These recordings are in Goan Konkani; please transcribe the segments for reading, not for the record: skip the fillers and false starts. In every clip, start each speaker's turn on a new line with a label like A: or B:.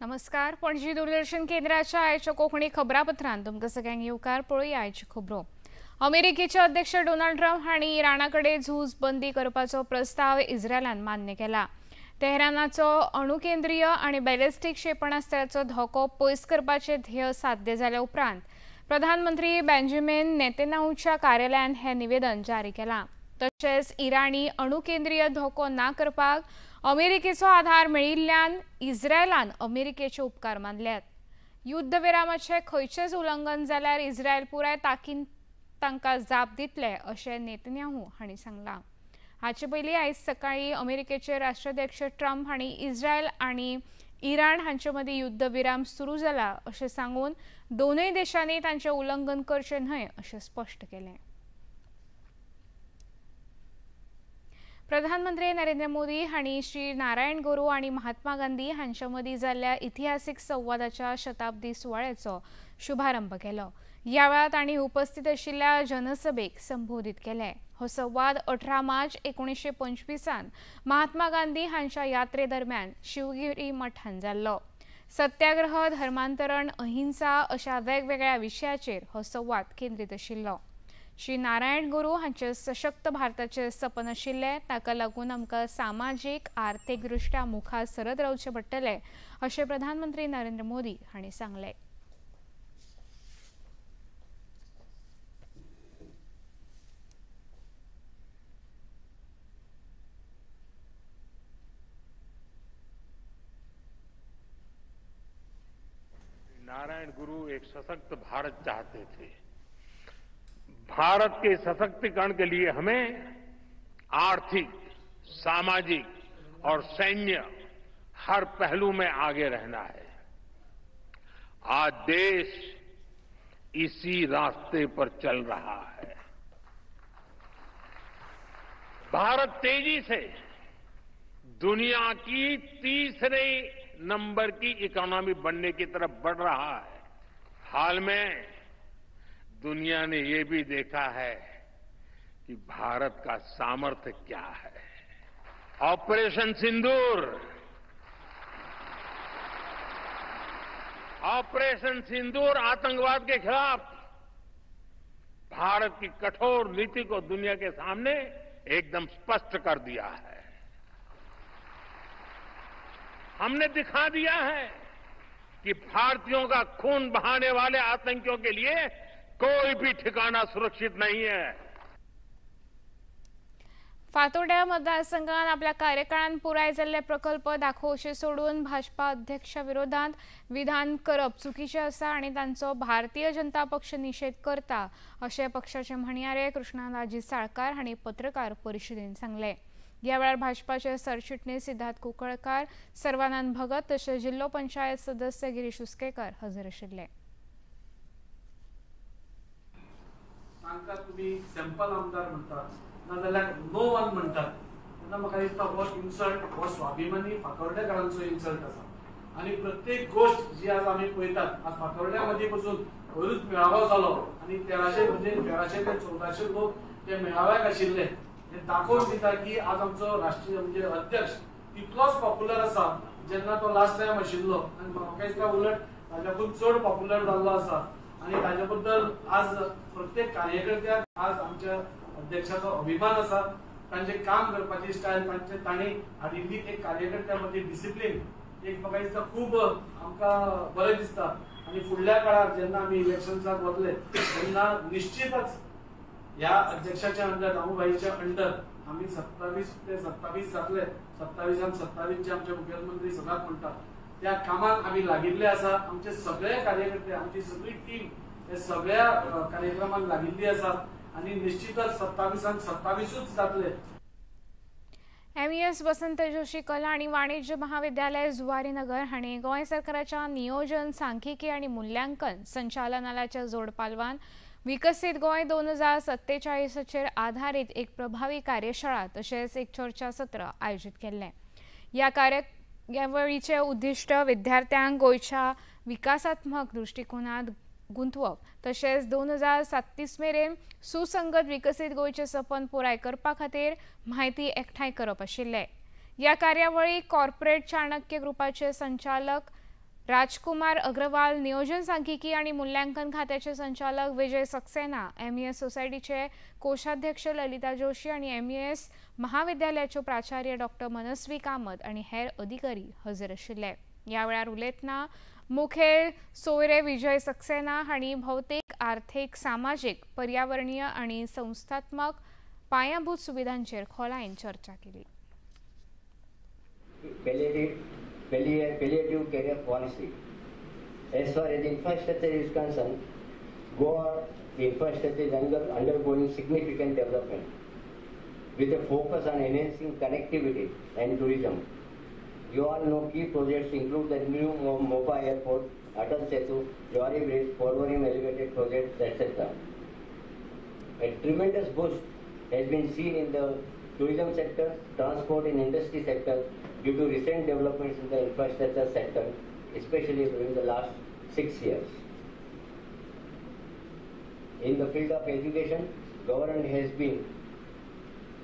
A: नमस्कार, पणजी दूरदर्शन केंद्राच्या आयच्या कोंकणी खबरापत्रांत तुमकां सगळ्यांक येवकार. पळोवया आयच्यो खबरो. अमेरिकेचे अध्यक्ष डोनाल्ड ट्रम्प हांणी इराणा कडेन झूज बंदी करपाचो प्रस्ताव इस्रायलान मान्य केला. तेहरानाचो अणुकेंद्रीय आनी बॅलिस्टीक क्षेपणास्त्राचो धोको पयस करपाचें ध्येय साध्य जाल्या उपरांत प्रधानमंत्री बेंजामिन नेतन्याहूच्या कार्यालयान हें निवेदन जारी केलां. तशेंच इराणी अणुकेंद्रीय धोको ना करपाक अमेरिकेचो आधार मेळिल्ल्यान इस्रायलान अमेरिकेचे उपकार मानल्यात. युद्धविरामाचें खंयचेंच उल्लंघन जाल्यार इस्रायल पुराय ताकीन तांकां जाप दितले अशें नेतन्याहू हांणी सांगलां. हाचे पयलीं आयज सकाळीं अमेरिकेचे राष्ट्राध्यक्ष ट्रम्प हांणी इस्रायल आनी इराण हांचे मदीं युद्धविराम सुरू जाला अशें सांगून दोनूय देशांनी तांचें उल्लंघन करचें न्हय अशें स्पश्ट केलें. प्रधानमंत्री नरेंद्र मोदी हांणी श्री नारायण गुरू आनी महात्मा गांधी हांचे मदीं जाल्ल्या इतिहासीक संवादाच्या शताब्दी सुवाळ्याचो शुभारंभ केलो. ह्या वेळार तांणी उपस्थित आशिल्ल्या जनसभेक संबोधीत केलें. हो संवाद 18 मार्च 1925 महात्मा गांधी हांच्या यात्रे दरम्यान शिवगिरी मठान जाल्लो. सत्याग्रह, धर्मांतरण, अहिंसा अशा वेगवेगळ्या विशयाचेर हो संवाद केंद्रीत आशिल्लो. श्री नारायण गुरू हांचे सशक्त भारताचे सपन आशिल्लें, ताका लागून आमकां सामाजीक आर्थीक दृश्ट्या मुखार सरत रावचें पडटलें अशें प्रधानमंत्री नरेंद्र मोदी हांणी सांगलें.
B: नारायण गुरु एक सशक्त भारत चाहते थे. भारत के सशक्तिकरण के लिए हमें आर्थिक, सामाजिक और सैन्य हर पहलू में आगे रहना है. आज देश इसी रास्ते पर चल रहा है. भारत तेजी से दुनिया की तीसरे नंबर की इकोनॉमी बनने की तरफ बढ़ रहा है. हाल में दुनिया ने ये भी देखा है कि भारत का सामर्थ्य क्या है. ऑपरेशन सिंदूर, ऑपरेशन सिंदूर आतंकवाद के खिलाफ भारत की कठोर नीति को दुनिया के सामने एकदम स्पष्ट कर दिया है. हमने दिखा दिया है कि भारतीयों का खून बहाने वाले आतंकियों के लिए कोई भी ठिकाना सुरक्षित नहीं है.
A: फातोड्या मतदारसंघात आपल्या कार्यकाळात पुराय जाल्ले प्रकल्प दाखोवचे सोडून भाजपा अध्यक्षा विरोधात विधान करप चुकीचें आसा आनी तांचो भारतीय जनता पक्ष निशेध करता अशें पक्षाचे म्हणयारे कृष्णराजी साळकार हांणी पत्रकार परिशदेन सांगलें. ह्या वेळार भाजपाचे सरचिटणीस सिद्धार्थ कुंकळकार, सर्वानंद भगत तशेंच जिल्लो पंचायत सदस्य गिरीश उस्केकर हजर आशिल्ले.
C: तांकां तुमी सॅम्पल आमदार म्हणटात नाजाल्यार नो वन म्हणटात तेन्ना म्हाका दिसता हो इन्सल्ट, हो स्वाभिमानी फातोर्डेकारांचो इन्सल्ट आसा. आनी प्रत्येक गोश्ट जी आज आमी पळयतात, आज फातोर्ड्या मदीं पसून पयरूच मेळावो जालो आनी 1300 म्हणजे 1300 ते 1400 लोक ते मेळाव्याक आशिल्ले. हे दाखोवन दिता की आज आमचो राष्ट्रीय म्हणजे अध्यक्ष तितलोच पॉप्युलर आसा जेन्ना तो लास्ट टायम आशिल्लो, आनी म्हाका दिसता उलट ताच्याकून चड पॉप्युलर जाल्लो आसा. आनी ताजे बद्दल आज प्रत्येक कार्यकर्त्याक आज आमच्या अध्यक्षाचो अभिमान आसा. तांचे काम करपाची स्टायल, तांचे तांणी हाडिल्ली एक कार्यकर्त्या मदीं डिसिप्लीन एक म्हाका दिसता खूब आमकां बरें दिसता. आनी फुडल्या काळार जेन्ना आमी इलेक्शन्साक वतले तेन्ना निश्चितच ह्या अध्यक्षाच्या अंडर, दामूभाईच्या अंडर आमी 27 ते 27 जातले. 27 27 जे आमचे मुखेलमंत्री सदांच म्हणटात त्या कामाक आमी लागिल्ले आसा. आमचे सगळे कार्यकर्ते, आमची सगळी टीम हे सगळ्या कार्यक्रमाक लागिल्ली आसा आनी निश्चितच 27 27 जातले.
A: MES वसंत जोशी कला आनी वाणिज्य महाविद्यालय जुवारीनगर हांणी गोंय सरकाराच्या नियोजन, सांख्यिकी आनी मूल्यांकन संचालनालयाच्या जोडपालवान विकसीत गोंय 2047 आधारीत एक प्रभावी कार्यशाळा तशेंच एक चर्चासत्र आयोजीत केल्लें. ह्या कार्यावळीचें उद्दिश्ट विद्यार्थ्यांक गोंयच्या विकासात्मक दृश्टिकोनांत गुंतवप तशेंच 2037 मेरेन सुसंगत विकसीत गोंयचें सपन पुराय करपा खातीर म्हायती एकठांय करप आशिल्लें. ह्या कार्यावळीक कॉर्पोरेट चाणक्य ग्रुपाचे संचालक राजकुमार अग्रवाल, नियोजन सांख्यिकी आणि मूल्यांकन खात्याचे संचालक विजय सक्सेना, एमईएस सोसायटीचे कोषाध्यक्ष ललिता जोशी आणि एमईएस महाविद्यालयाचे प्राचार्य डॉक्टर मनस्वी कामत आणि हेर अधिकारी हजर आशिल्ले। ह्या वेळार उलयतना मुखेल सोयरे विजय सक्सेना हांणी भौतिक, आर्थिक, सामाजिक, पर्यावरणीय आणि संस्थात्मक पायाभूत सुविधांचेर खोलायेन चर्चा केली।
D: Palliative care policy. As far as infrastructure is concerned, Goa infrastructure is undergoing significant development with a focus on enhancing connectivity and tourism. You all know key projects include the new Mopa Airport, Atal Setu, Zuari Bridge, Porvorim Elevated Project, etc. A tremendous boost has been seen in the tourism sector, transport and industry sector due to recent developments in the infrastructure sector, especially during the last 6 years. In the field of education, government has been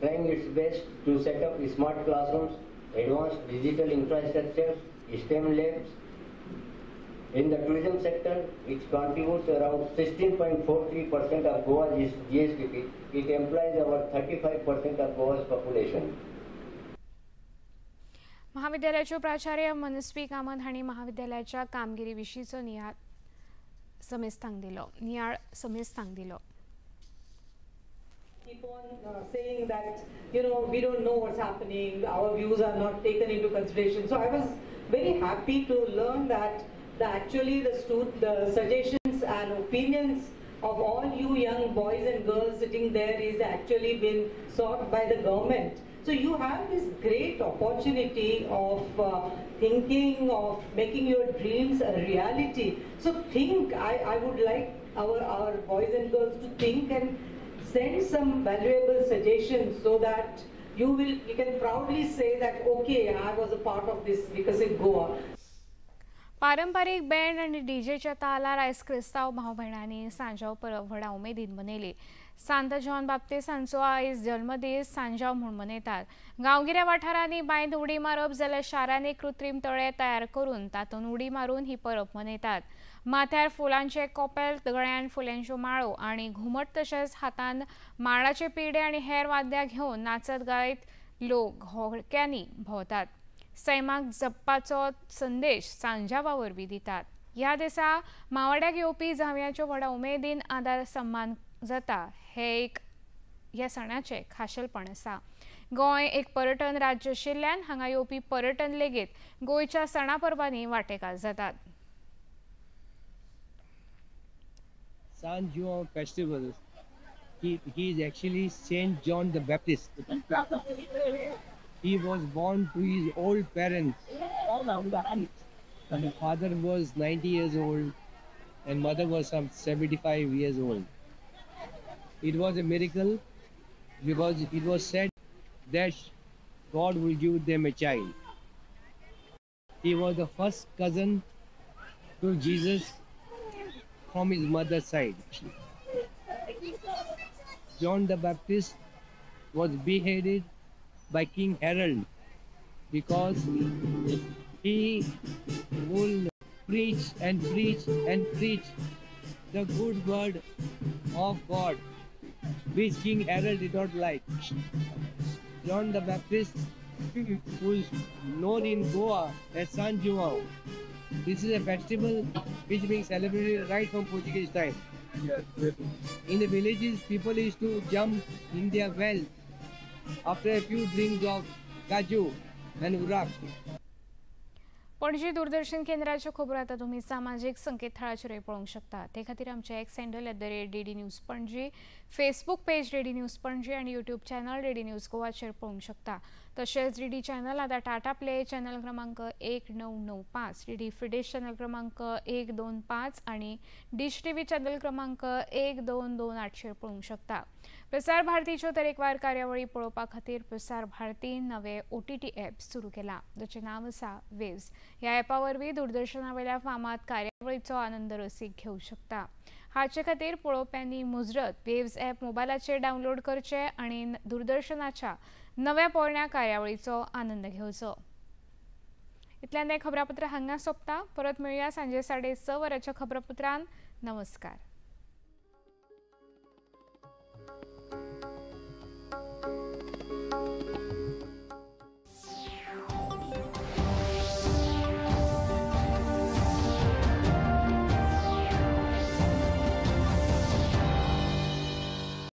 D: trying its best to set up smart classrooms, advanced digital infrastructure, STEM labs. In the tourism sector, which contributes around 16.43% of Goa's GSDP, it employs over 35% of Goa's population.
A: महाविद्यालयाचे प्राचार्य मनस्वी कामत हांणी महाविद्यालयाच्या कामगिरी विशींचो नियाळ समेस्तांक दिलो।
E: Keep on saying that, you know, we don't know what's happening, our views are not taken into consideration. So I was very happy to learn that actually the suggestions and opinions of all you young boys and girls sitting there is actually been sought by the government. So you have this great opportunity of thinking, of making your dreams a reality. So think, I would like our boys and girls to think and send some valuable suggestions so that you can proudly say that, okay, I was a part of this Vikasit Goa.
A: पारंपरिक बँड आणि डीजेच्या तालार आयज क्रिस्तांव भाव भयणांनी सांजाव परब व्हडा उमेदीन मनयली। सांत जॉन बाप्तीस्त हांचो आयज जल्मदीस सांजाव म्हूण मनयतात। गांवगिऱ्या वाठारांनी बांयत उडी मारप जाल्यार शारांनी कृत्रीम तळे तयार करून तातूंत उडी मारून ही परब मनयतात। माथ्यार फुलांचे कोपेल, गळ्यान फुलांच्यो माळो आनी घुमट तशेंच हातान माळाचे पिडे आनी हेर वाद्यां घेवन नाचत गायत लोक घोळक्यांनी भोंवतात। सैमाक जपपाचो संदेश सांजावा वरवीं दितात। ह्या दिसा मावाड्याक येवपी जांवयाचो व्हडा उमेदीन आदार सन्मान जाता हे एक ह्या सणाचें खाशेलपण आसा। गोंय एक पर्यटन राज्य आशिल्ल्यान हांगा येवपी पर्यटन लेगीत गोंयच्या सणा परबांनी वांटेकार जातात।
F: San Juan festival, he is actually Saint John the Baptist. He was born to his old parents. His father was 90 years old and mother was some 75 years old. It was a miracle because it was said that God will give them a child. He was the first cousin to Jesus from his mother's side. John the Baptist was beheaded by King Herod because he would preach and preach and preach the good word of God, which King Herod did not like. John the Baptist, who is known in Goa as San João. This is a festival which is being celebrated right from Portuguese time. In the villages, people used to jump in their wells after a few drinks of kaju and urak.
A: Panaji Doordarshan केंद्राच्यो खबरो आतां तुमी सामाजीक संकेतथळाचेरूय पळोवंक शकता। ते खातीर आमचे X handle @DD News Panaji, Facebook page DD News Panaji आनी यूट्यूब चॅनल डीडी न्यूज गोवाचेर पळोवंक शकता। तशेंच डीडी चॅनल आतां टाटा प्ले चॅनल क्रमांक 1995, डीडी फिडेश चॅनल क्रमांक 125 आनी डिश टीव्ही चॅनल क्रमांक 1228चेर पळोवंक शकता। प्रसार भारतीच्यो तरेकवार कार्यावळी पळोवपा खातीर प्रसार भारतीन नवे OTT app सुरू केला, जाचें नांव आसा वेव्स। ह्या ॲपा वरवीं दूरदर्शना वयल्या फामाद कार्यावळीचो आनंद रसीक घेवंक शकता। हाचे खातीर पळोवप्यांनी मुजरत वेव्स ॲप मोबायलाचेर डावनलोड करचें आनी दूरदर्शनाच्या नव्या पोरण्या कार्यावळीचो आनंद घेवचो। इतल्यान हें खबरापत्र हांगा सोंपता. परत मेळया सांजे 6:30 वरांच्या खबरापत्रान. नमस्कार.